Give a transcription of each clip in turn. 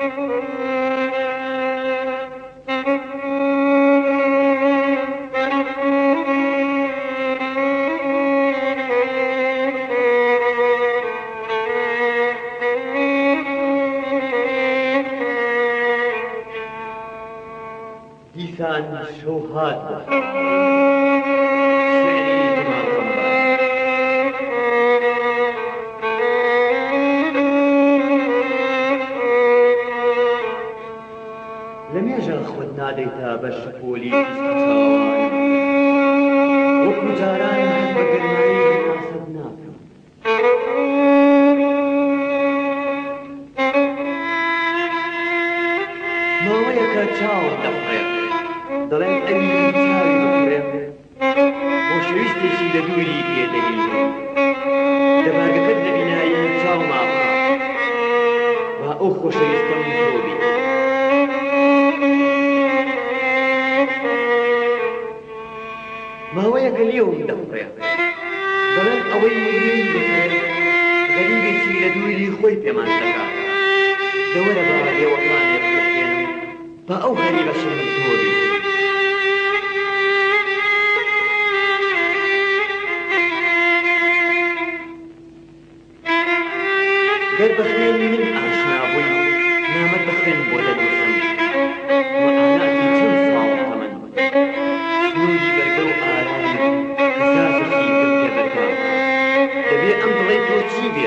دیسان شەو هات بۆ شیعری جەمال قەمبەر. لە مێژە خۆت نادەیتە بەر شەپۆلی تیشکی چاوانم. وەکوو جاران هەست بە گەرمایی هەناسەت ناکەم. ماوەیەکە چاوم دەفڕێ. دەڵێن ئەوی چاوی بفڕێ خۆشەویستێکی لە دووری پێ دەبینێ. دە بارگەکەت لە بینایی چاوما بخە. با ئەو خۆشەویستەم تۆ بیت. ماوەیەکە لێوم دەفڕێ. دەڵێن ئەوەی لێی بفڕێ غەریبێکی لە دووری خۆی پێماچ دەکا. دە وەرە با لێوەکانێ بقرتێنم با ئەو غەریبەشم تۆ بیت. گەر بە خوێنی من ئاشنا بووی نامەت بە خوێن بۆ دەنووسم مەعاناتی چەند ساڵ تەمەن سنووری بەرگە و ئارامی قەزازێکی گرتە بەرگا دەبێ ئەم دڵەی تۆ چی بێ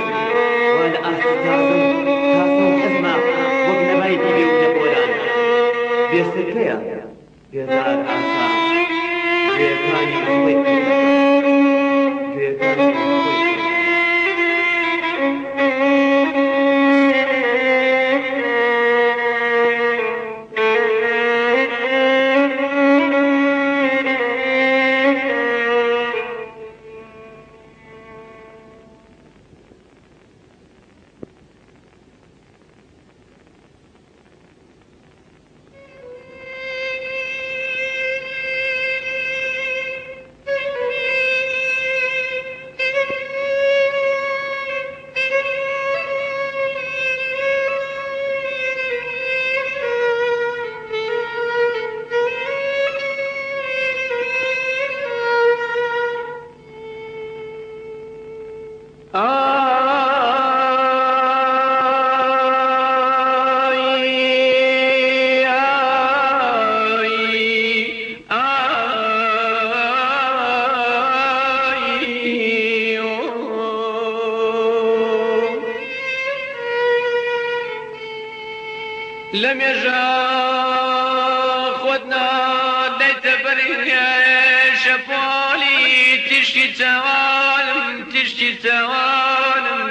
وا لە ئاستی تازە و تاسە و حەزما وەک نەبای دیبێ و نەبۆران بێ سرکەیە بێزار ئاسا گوێیەکانی خۆی قڕ دەکا گوێیەکانی خۆی قڕ دەکا. لە مێژە خۆت نادەیتە بەر شەپۆلی تیشکی چاوانم تیشکی چاوانم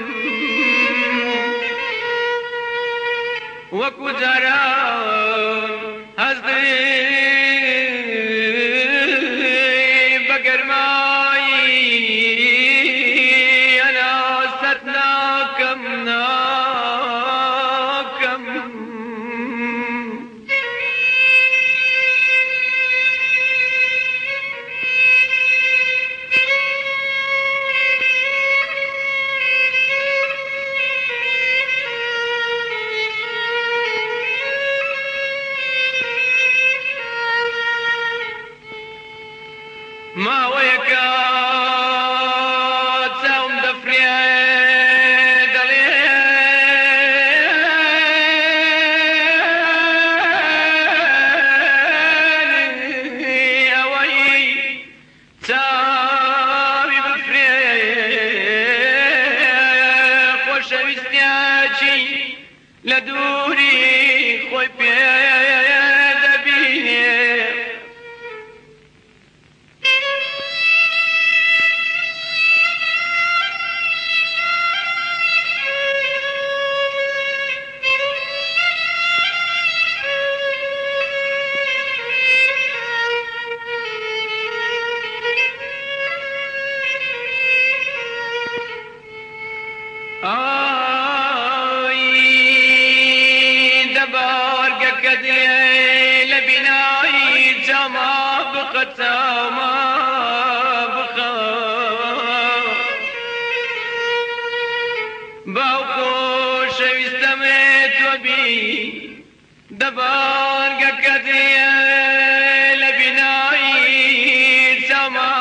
وەکو جاران هەست بە گەرمایی هەناسەت ناکەم ناکەم. ماوەیەکە چاوم دەفرێ دەڵێ ئەوەی چاوی بفرێ خۆشەویستیاکی لە دووری خۆی پێ دەبینێ. ئای دە بارگەکەت لە بینایی چاما بخە چاما بخە باو خۆشەویستەمێ تۆ بی. بی دەبارگەکەت لە بینایی چاوما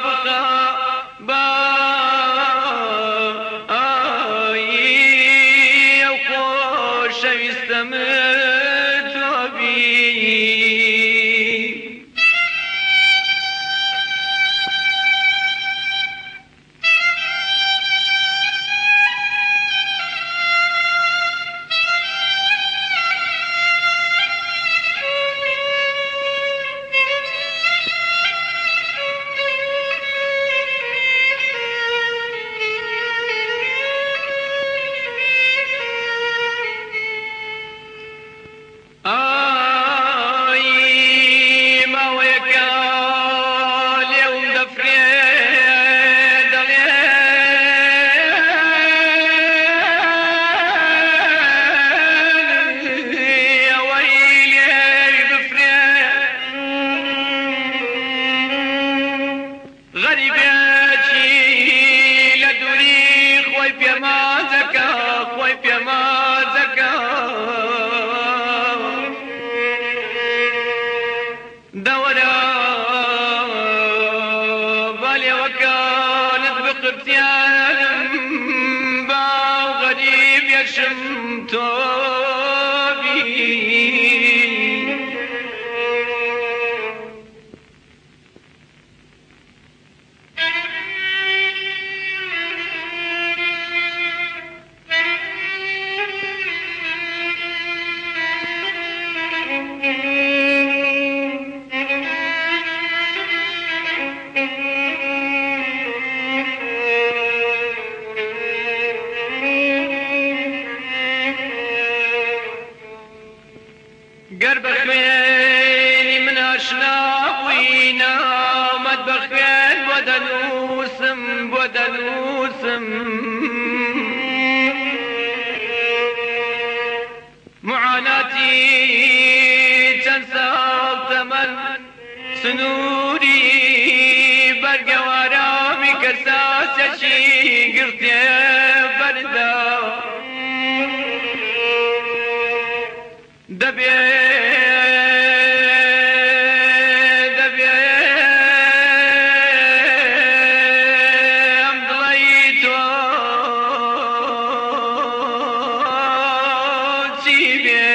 بخە با ئای ئەو خۆشەویستەم تۆ بی. ئای ماوەیەکە لێوم دەفرێ دەڵێ ئەوەی لێوی بفرێ غەریبێکی لە دووری خۆی پێما دەکا خۆی پێما دەکا دەوەرە با لێوەکانت بقرتیانم با غەریب یەشم تۆ بی. گەر بە خوێنی من ئاشنا بووی نامەت بە خوێن بۆ دەنووسم بۆ دەنووسم معاناتی چەند ساڵ تەمەن سنووری بەرگەوارامی کەساسێکی گرتێ بەردا دەبێ دەبێ ئەم دڵەی تۆ چی بێ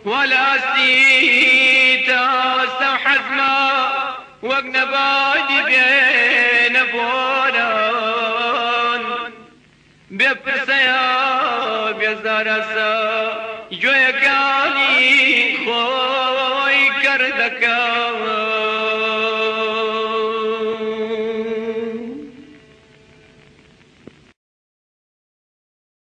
وا لە ئاستی تاستە و حەزما وەک نەبادی بێنە بۆران بێ پرسەیە بێزارەسە گوێیەکانی خۆی کەر دەکا.